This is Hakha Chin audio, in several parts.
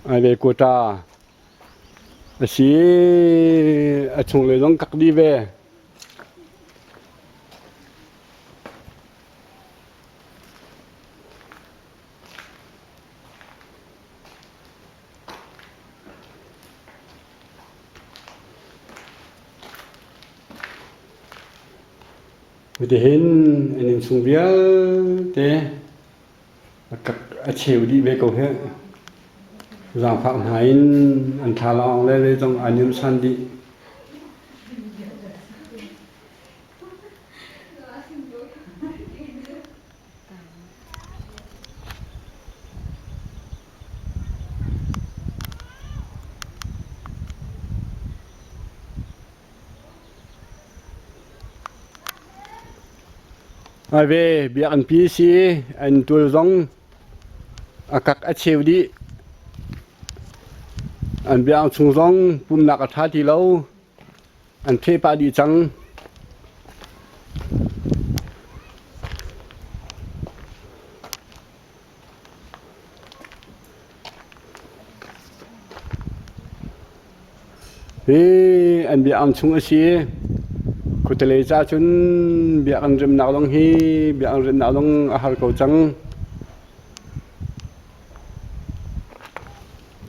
Ai ve quota a si a chunglei zong kak dih ve. Hitihin an innchung vialte a cheu dih ve ko hih. Zaangfak hna in an thlalangawng le zeizong aa niamsan dih. Ai ve biakinn pi si an tul zong a kak a cheu dih. An biang chung zong pumnak a ṭha ti lo. An pheh pah dih cang. Hi an biakam chung a si. Khuatelei ca cun biakinn remnak zong hi biakinn remnak zong a har ko cang.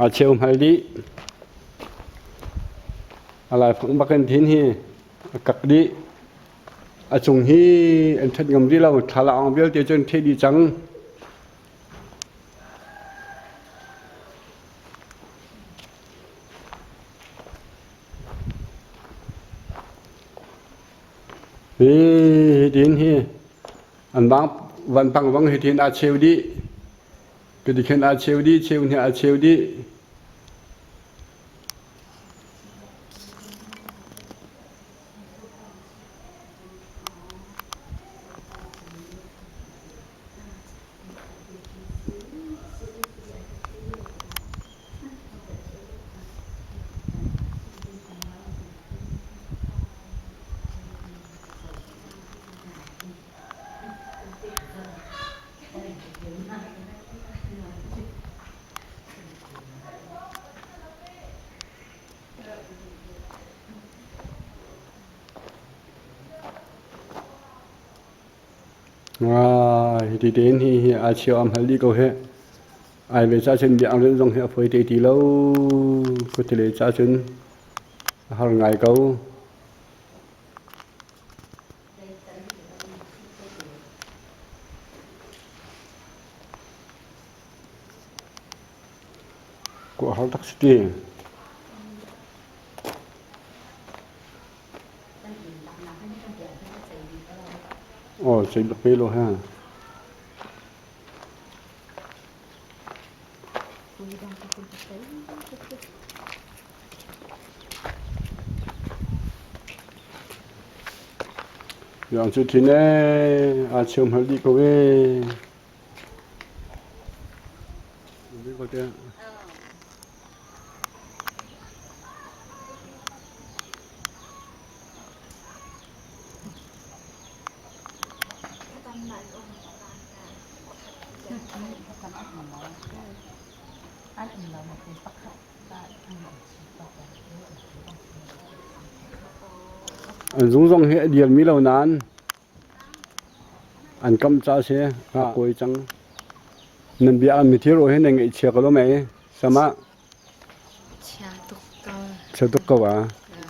A cheu hngal dih. A laifang bak in thin hi a kak dih. A cung hi an ṭhat ngam rih lo. Thlalaawng vialte cu an ṭheh dih cang. Hi hitin hi an bang vanpang zong hitin aa cheu dih. Kati khin aa cheu dih, cheu hnih aa cheu dih. Hiti tein hi hi aa cheu am hal dih ko hih. Ai ve ca cun biak rin zong hi a fawi te ti lo. Khuatile ca cun a har ngai ko. Kua har tak si ti. Aw, sei bak pe lo ha. Yang cu thin ee, aa cheu hmal dih ko ee. An zung zong hi a dirmi lo nain an kamh ca a si. A kawi cang. Nan bia ah mithir aw hi nan ngaihchia ko lo mei? Sama. Chia tuk ko. Chia tuk ko ah.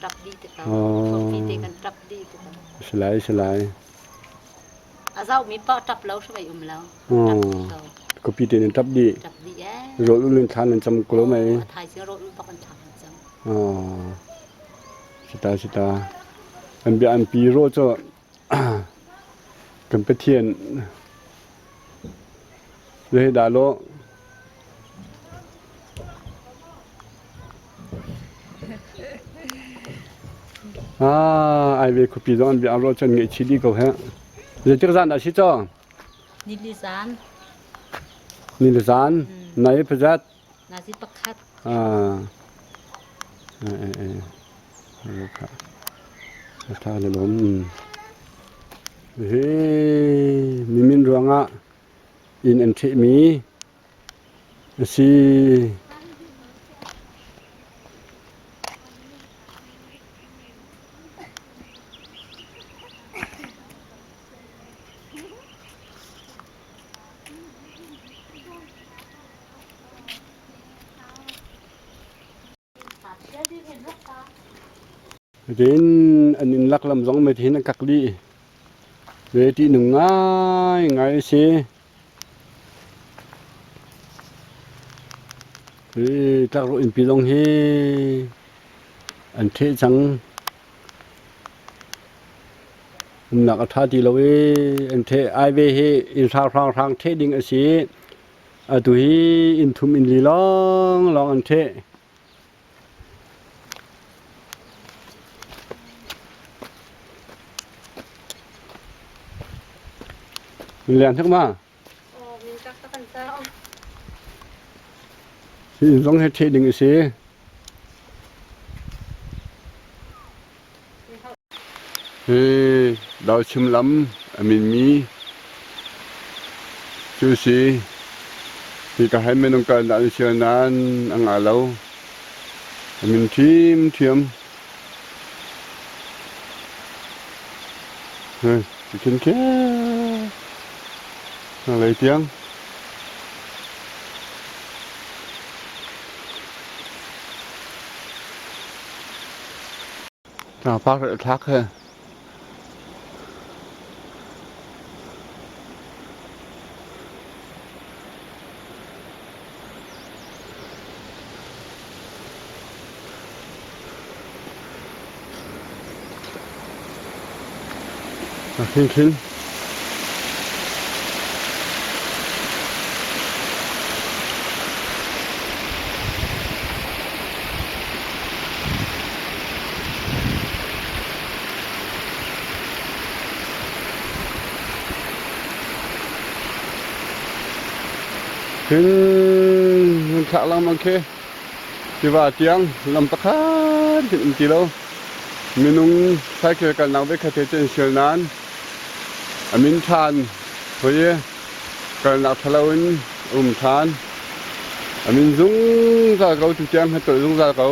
Tap dih te ko. Coffee te kan tap dih te ko. Si lai, si lai. A zau mi pa tap lo hramai um lo. Tap dih ko. Kopi te nan tap dih. Tap dih eh. Rawl ulun thlan nan cam ko lo mei? Thai si rawl ul bak an thlan cam. Oh. Sita sita. An bia an pi ro cho kan Pathian Zei dah lawh? Ah, ai ve khuapi zong an bia ruah cun ngaihchih dih ko heh. Zeitik zan dah si caw? Nili zan. Nili zan? Nai pazat? Nazi pakhat. Ah. Eh eh eh. Tha le lom. Hi mimin ruangah inn an ṭhehmi a si. Cutin an inn lak lam zong mei hin an kak dih. Ve ṭihnung ngaingai a si. Hi tlakrawh innpi zong hi an ṭheh cang. Umnak a ṭha ti lo i an ṭheh. Ai ve hi inn hrang ṭheh ding a si. Atu hi inn thum inn li lawnglawng an ṭheh. Lian hek ma? Hi inn zong hi ṭheh ding a si. Hi Dauchim lam a minmi cu si. Hika hin minung kalnak an sial nain a ngah lo. A min ṭhiamṭhiam. Hei, khin khi lei tiang. Tlangpar thlak he. Khin khin. Hin hun thlak lengmang khi tiva tiang lam pakhat hin um ti lo. Minung cycle kalnak ve kha te cun sial nain a min ṭhan hoi i kalnak ṭhalo in a um ṭhan. A min zungzal ko tu tiang ha tolh zungzal ko.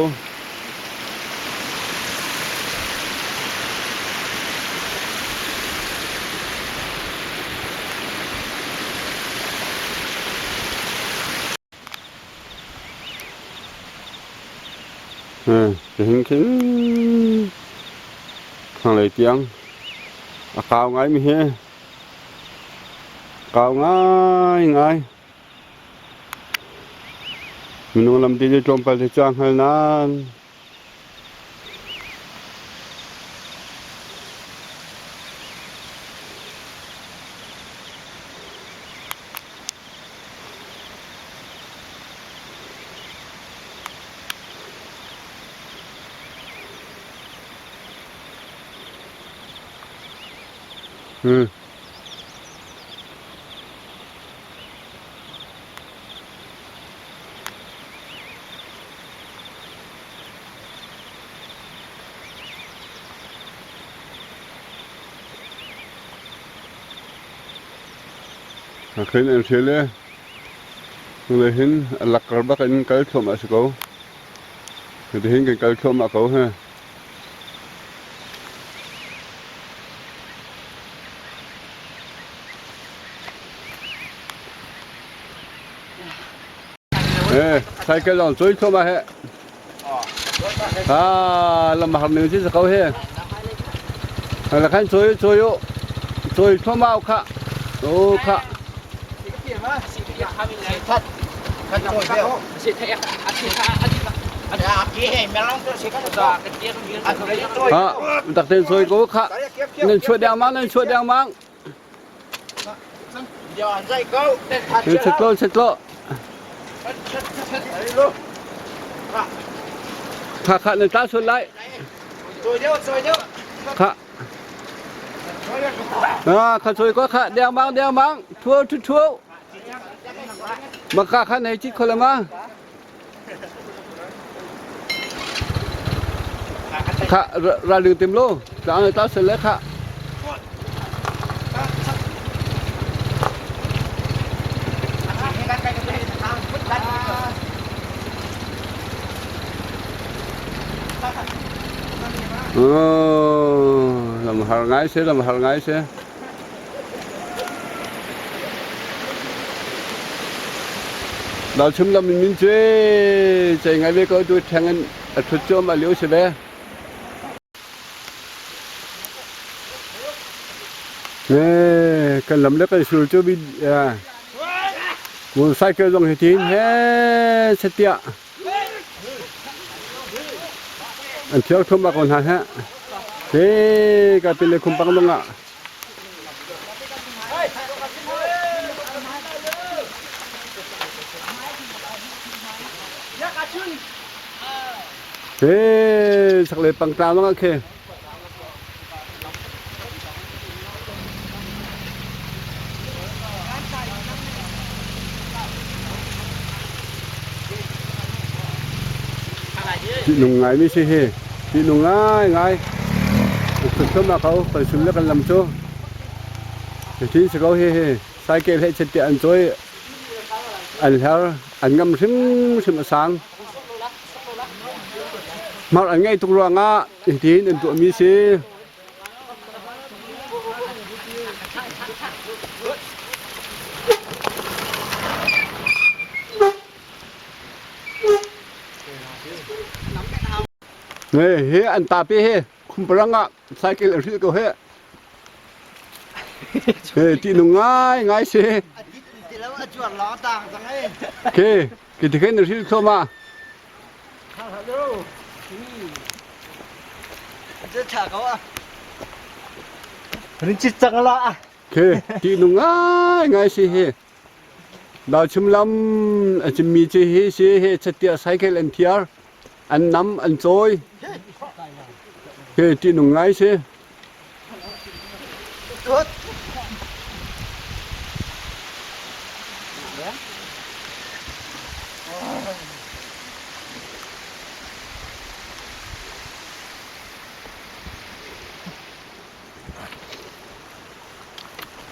Hihin khin thlanglei tiang a kau ngaimi hi kau ngaingai. Minung lampi cu tlawmpal te cu aa hngal nain Khin an hrial i hnulei hin a lakkar bak in kal thluahmah a si ko. Hitihin kan kal thluahmah ko hi. Cycle lawng cui thluahmah he. Ah, lam har ning si ko he. La khan cui cui u. Cui thluahmah kha. O kha. Ha, tak ten soi ko kha. Nan chuah dengmang, nan chuah dengmang. Chetlo, chetlo. Kha kha nan tla sual lai. Kha. À, kha soi ko kha dengmang dengmang. Thua thu thu. Maka kha nei chit khola ma. Kha ra ling tim lo. Tla tla sel le kha. Lam har ngai si, lam har ngai si. Dal chum lam in min cu cei ngai ve ko tu theng in a thut cuam a liu si ve. Kan lam le kan sul cu bi motorcycle zong hi tin he satiah an thiar thum ko hna he he ka pin le khumpang dong ah he chaklei pangtlang zong ah khi Ṭihnung ngaimi si hi. Ṭihnung ngaingai. Thutthum a ko. Kan sul le kan lam cu. Hitin si ko hihi. Saikel he chet tiah an cawi. An hler. An ngam hrimhrim a sang. Mar an ngeih tuk ruangah hitin an tuahmi si. Hi an tapi hi khumparang ah cycle an hrilh ko hi. Ti nung ngai ngai si. Ke ke tikhin an hrilh thluahmah. Ke ti nung ngai ngai si hi. Nauchim lam a chimmi cu hi si hi chatiah cycle an thiar, an nam, an cawi. Hi ṭihnung ngai si.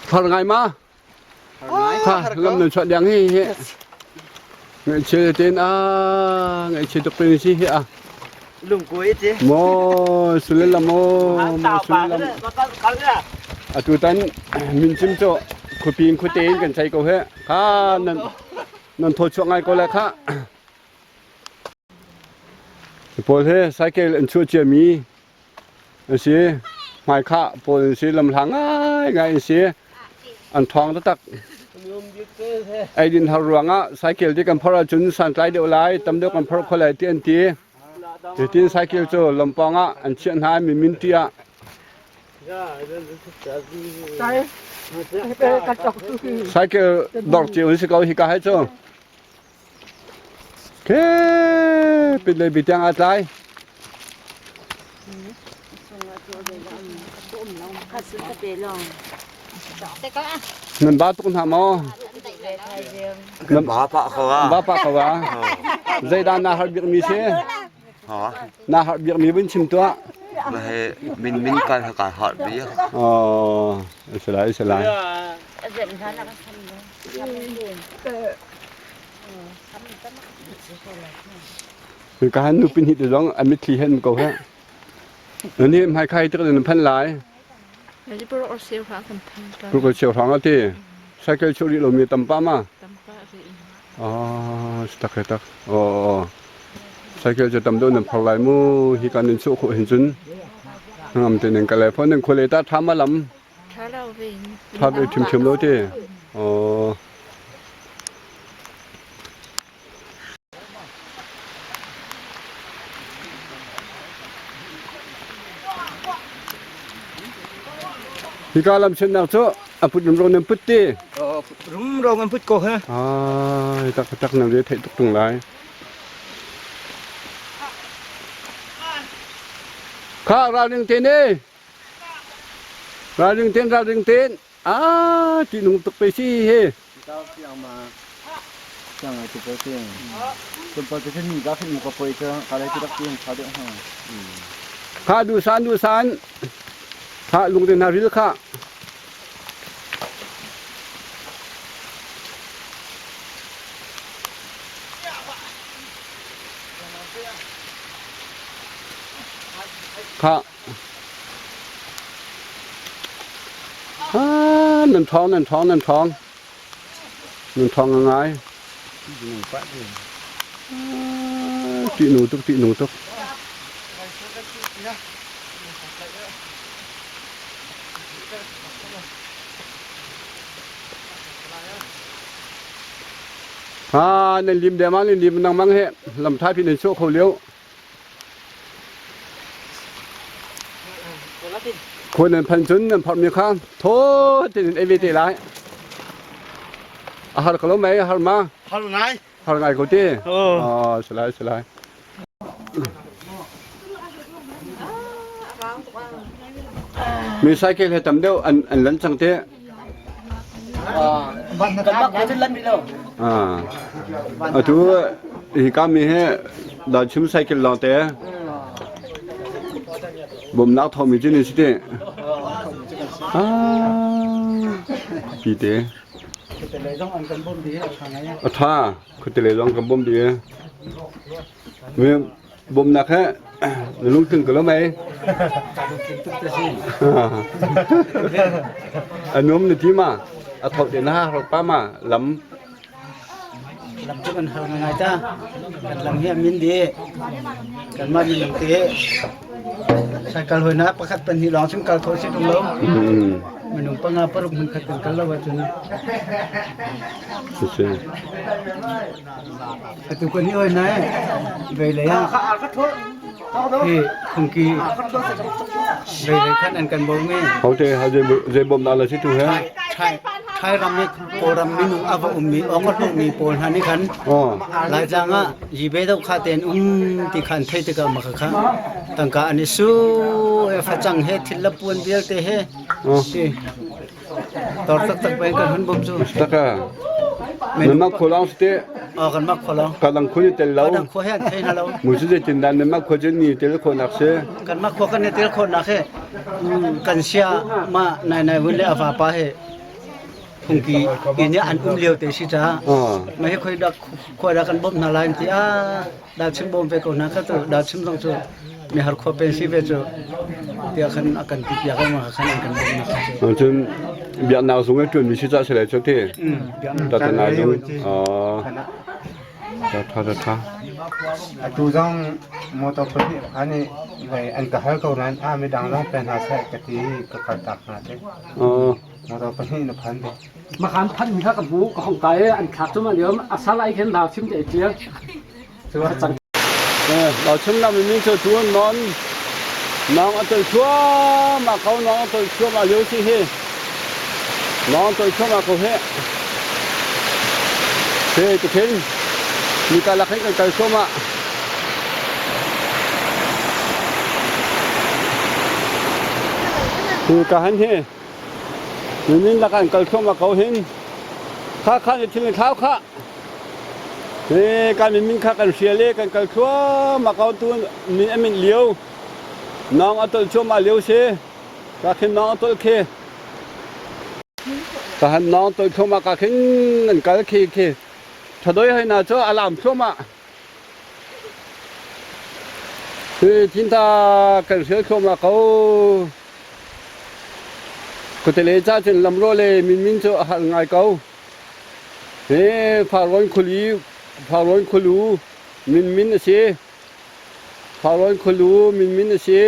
Thar ngai ma? Kha lam nan chuah deng hi hi. Ngaihchia tein a ngaihchia tuk peng si hi a. Lungkuai ti. Mo sullam mo mo sullam. Atu tan min chim cu khupi in khuate in kan chai ko he. Kha nan nan thaw chuak ngai ko le kha. Pawl he cycle an chuah cia mi an si. Hmaikhah pawl an si, lamhla ngaingai an si. An ṭhawng taktak. Eidin har ruangah cycle ti kan phorh ahcun santlai deuh lai, tam deuh kan phorh kho lai ti an ti. Hitin cycle cu lampawng ah an chiah hna i min ti ah cycle dor cio an si ko hika hi cu. Ke pit le bitiang aa tlai. Nan ba tuk hna maw? Nan ba pa ko a. Ba pa ko a. Zeidah na har bik mi si? Na har bik mi vun chim tuah. Ma he min min kai ha kai har bi. Oh, isalai isalai. Ka han nupi hnih te zong a mitthli hen ko he. Ni hmai khai tik in phan lai. Purok siu hrang ati. Cycle chu ri lo mi tampa ma. Ah, tak he tak. Oh. Cycle chu tam do nan phar lai mu hi kan in chu khu hin chun. Ngam te nen ka lai phone nen khole ta thama lam. Tha ve ṭhimṭhiam lo ti. Aw. Hika lam chennak cu a put rumro nan put ti. Rumro an put ko he. Ah, tak tak nan re theih tuk tung lai. Kha ralring te ne. Ralring tein ralring tein aa ṭihnung tuk pe si hi. Kha duhsan duhsan kha lungte hna ril kha. Kha. Nan ṭhawng, nan ṭhawng, nan ṭhawng. Nan ṭhawng ngai. Ṭihnung tuk, ṭihnung tuk. Ha, nan lim dema, nan lim nang mang he lam thai phi nan chuah kho lio. Khua nan phan cun nan phorhmi kha thaw tein ei ve te lai. A har ko lo mei, a har ma? Har ngai. Har ngai ko ti? Oh, si lai, si lai. Mi cycle he tam deuh an an lan cang te. Kan bak cun lan rih lo. Ah. Atu hika mi hi Dachim cycle lawng te bawmnak thawmi cu ni si ti. Ah. Pi te. A tha. Khuate lei zong kan bawm dih. Mi bawmnak he na lungtling ko lo mei? A nuam na ti ma? A thok te na har pa ma? Lam Lam cu kan har ngai ta. Kan lam hi a min dih. Kanmah minung te cycle hoi na pakhat pahnih lawng cun kal khawh si tung lo. Minung panga paruk hmun khat kan kal lo ahcun. Si. Atu kan hi hoi nai vei lei ah hi phungki vei lei khan an kan bawm i. Hote zei bawm dah la si tu he? Thai Thai ram i Kawlram minung a va ummi awk a hlawhmi pawl hna nih khan Laitlang ah yibe deuh kha tein um ti kha an theih tikah mah kha tangka an i su he facang he thil le puan vialte he si tor taktak peng kan hun bawm cu. Taka. Nan mak khua lawng si te. Oh kan mak khua lawng. Ka dang khua ni tel lo. Ka dang khua he an thei hna lo. Mu cu zeitin dah nan mak khua cu ni tel khawh nak si. Kan mak khua kan ni tel khawh nak he kan sia ma nai nai vun le a vapa he phungki inn i an um lio te si caah mah hi khoi dah khua dah kan bawmh hna lai an ti ah dah chim bawm ve ko hna kha tu dah chim zong cu mihar khua pen si ve cu tiah khan a kan ti piak ma khan an kan bawmh na cu cun biaknak zung i ṭuan mi si ca si lai cu ti tatana zung Tha tha tha. Atu zong motor pahnih kha nih vei an ka hal ko nain a midang zong pe hna seh ka ti ka kal tak hna te. Motor pahnih na phan te. Makhan phan mi kha ka hmu ka hong kai an thlak cu ma liam a sal ai khin lau chim te tial. Cu a cang. Lau chim lam mi chu tu non nong a tol thua ma ko nong a tol thua ma liu si hi. Nong tol thua ma ko he. He tu khin mi ka lak hin kan kal thua ma. Tu ka han hi. Nimin lak an kal thluahmah ko hin. Kha kha ni thil thlau kha. He kan min kha kan hrial i kan kal thluahmah ko tu min a min lio. Nong a tol thluahmah lio si. Ka khin nong a tol khi. Ka han nong tol thluahmah ka khin an kal khi khi. Thadoi hai na cu a lam thluahmah. Hi thinta kan hrial thluahmah ko. Khuatele ca cun lamrawh le minmin cu a har ngai ko. Hi Farrawn khuali Farrawn khualu minmin a si. Farrawn khualu minmin a si.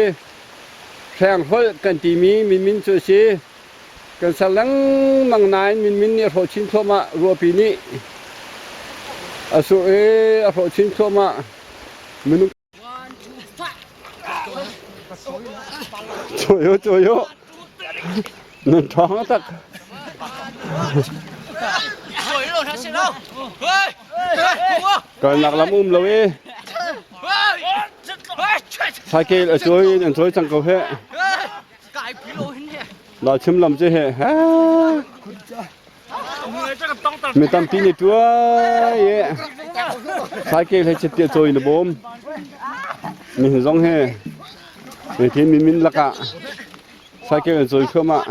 Hrengholh kan timi minmin cu a si. Kan ser lengmang nain minmin nih a hrawh chin thluahmah. Ruahpi nih a surh i a hrawh chin thluahmah. Minung Cawi cawi nan ṭhawng tak. Kalnak lam um lo i Saikel a cawi an cawi cang ko he. La chim lam cu he. Mi tampi nih tuai i saikel he chiat cawi na bawm. Nihin zong hi hitin min lakah saikel an cawi thluahmah.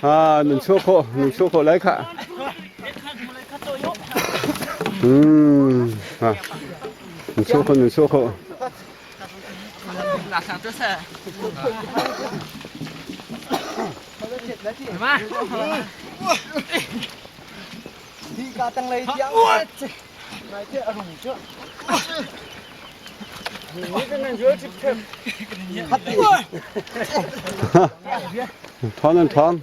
À, mình xua khổ, mình xua khổ lấy khả. Ừ, à. Mình xua khổ, mình xua khổ. Thoáng lên thoáng.